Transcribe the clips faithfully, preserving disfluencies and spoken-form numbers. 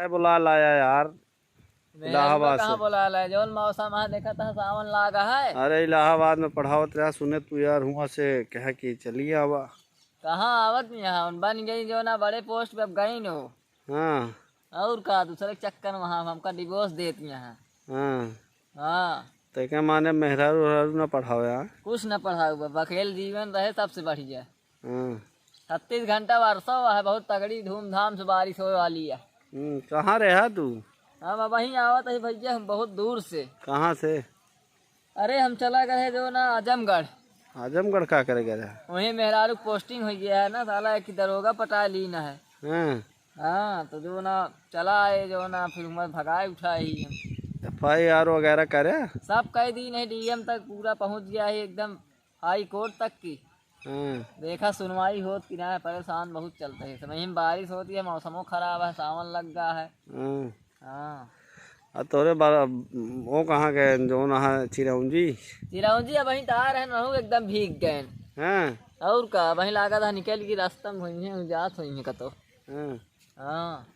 काय बोला लाया यार? मेहरारू इलाहाबाद कहाँ से। बोला लाया? जौन मौसम है, देखा था, सावन लागा है। अरे, इलाहाबाद में पढ़ावत रहा, सुने तू यार, हुआ से कहा कि चली आवा। कहाँ आवत नहीं है, उन बन गई जो ना बड़े पोस्ट पे, अब गई न हो। हाँ। और का, दूसरे के चक्कर में हम, हमका डिवोर्स देती हैं। हाँ। हाँ। तो क्या माने मेहरारू उहरारू ना पढ़ावे, हाँ? कुछ ना पढ़ावे, बखेल जीवन रहे सबसे बढ़िया। हाँ। छत्तीस घंटा बरसा हुआ है, बहुत तगड़ी धूमधाम से बारिश होए वाली है। हम्म, कहाँ रहा तू? हम अब वहीं आवत है भैया, हम बहुत दूर से। कहाँ से? अरे, हम चला गए हैं जो ना आजमगढ़। आजमगढ़ का करे गए रहे? वहीं मेहरारू पोस्टिंग हो गया है ना, साला एक दरोगा पटा ली ना है। हाँ। हाँ, तो जो ना चला आए, जो ना फिर हमारे भगाए उठाए ही हम। एफ आई आर वगैरह करे? सब कह दी नहीं, डी एम तक पूरा पहुँच गया है एकदम, हाई कोर्ट तक की। हाँ। देखा सुनवाई होत कि ना, परेशान बहुत चलते हैं। समय में बारिश होती है, मौसमों खराब है, सावन लग गया है। हाँ। हाँ। आ तोरे बारा, वो कहाँ गए, जो ना है चिरौंजी? चिरौंजी अब वहीं तो आ रहे हैं, रहू एकदम भीग गए। हाँ। और का, वहीं लागत है निकल गई रास्ता में, वहीं जात हुई है कतो। हाँ। हाँ।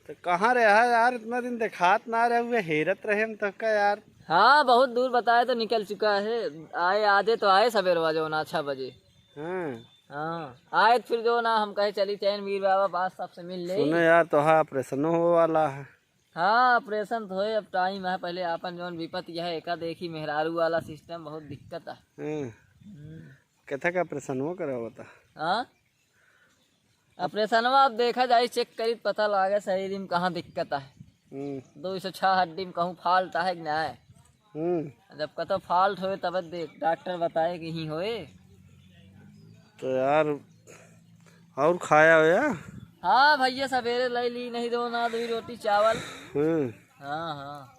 तो कहाँ रहा यार, इतना दिन देखात ना रहे हुए, हेरत रहे हम तक का यार। हाँ, बहुत दूर बताए तो निकल चुका है। आए, आजे तो आए सवेरवा जो ना छः बजे। हाँ। हाँ, आए तो फिर जो ना हम कहे चली चैन वीर बाबा पास सबसे मिल ले। सुनो यार, तो हाँ, ऑपरेशनो हो वाला है। हाँ, ऑपरेशन तो होए, अब टाइम है, पहले आपन जौन विपत यह एका देखी, मेहरारू वाला सिस्टम बहुत दिक्कत है। हाँ। हम्म। कितना का ऑपरेशन हो करा होता? हाँ? ऑपरेशनवा अब देखा जाई, चेक करी त पता लागे शरीर में कहाँ दिक्कत है। हम्म। दो सौ छः हड्डी में कहूँ फॉल्ट है कि ना है। हम्म। जब कतो फॉल्ट होए तब देख डॉक्टर बताए कि ही होए। तो यार और खाया हो या? हाँ भैया, सवेरे ले ली नहीं दो ना दो रोटी चावल। हम्म। हाँ, हाँ।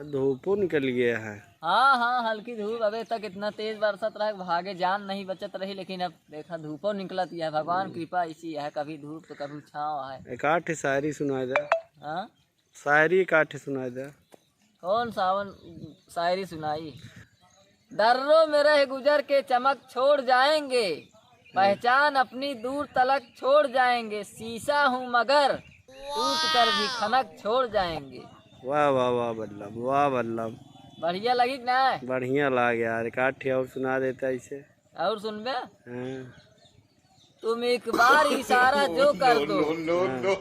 धूपो निकल गया है। हाँ, हाँ, हल्की धूप। अबे तक इतना तेज बरसत रहे, भागे जान नहीं बचत रही, लेकिन अब देखा धूपो निकलत है। भगवान हम्म। कृपा इसी है, कभी धूप तो कभी छाँव है। एक आठ शायरी सुनाए दे। हाँ? शायरी एक आठ सुनाए दे। कौन सावन शायरी सुनाई? दर्रों में रह गुजर के चमक छोड़ जाएंगे, पहचान अपनी दूर तलक छोड़ जाएंगे, शीशा हूँ मगर टूट कर भी खनक छोड़ जाएंगे। वाह, वाह, वाह बल्लम, वाह बल्लम। बढ़िया लगी कि ना? बढ़िया लाग यार, एक आध ठे और सुना देता इसे। और सुनबे? हाँ। तुम एक बार इशारा जो कर दो। No, no, no।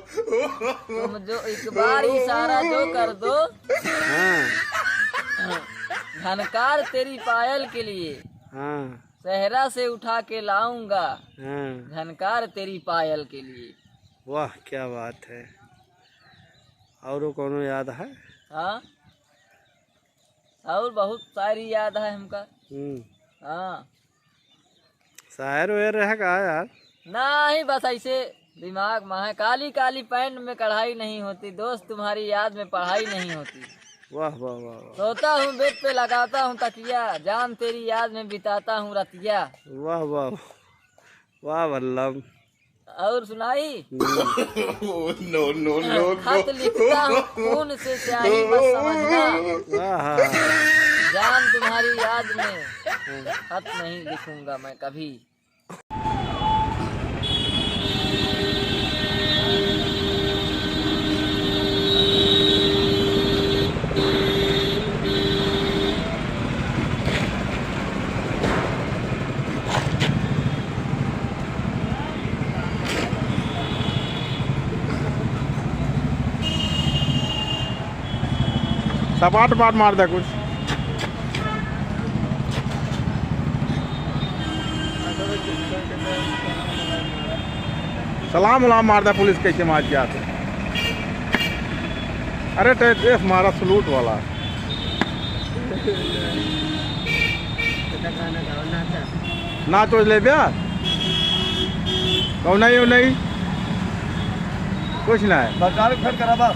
तुम जो एक बार इशारा जो कर दो। हाँ। झनकार तेरी पायल के लिए। हाँ। सहरा से उठा के लाऊंगा। हाँ। झनकार तेरी पायल के लिए। वाह, क्या बात है। और वो कौनो याद है? हाँ। और बहुत सारी याद है हमका। हम्म। हाँ। शायर वायर रहे का यार? नहीं, बस ऐसे दिमाग में है। काली काली पैंट में कढ़ाई नहीं होती, दोस्त तुम्हारी याद में पढ़ाई नहीं होती। वाह, वाह, वाह, वाह। सोता हूँ बेड पे, लगाता हूँ तकिया, जान तेरी याद में बिताता हूँ रतिया। वाह, वाह, वाह। वाह बल्लम। और सुनाई? हम्म। No, no, no, no। खत लिखता हूँ खून से स्याही मत समझना। आहा। जान तुम्हारी याद में खत नहीं लिखूंगा मैं कभी। सपाट पाट मार दे कुछ। सलाम उलाम मार दे पुलिस कैसे मार जाते। अरे तो देख मारा सलूट वाला। नाच वाच लेब्या? कौन नहीं, वो नहीं। कुछ ना है। बता, फिर कराबा।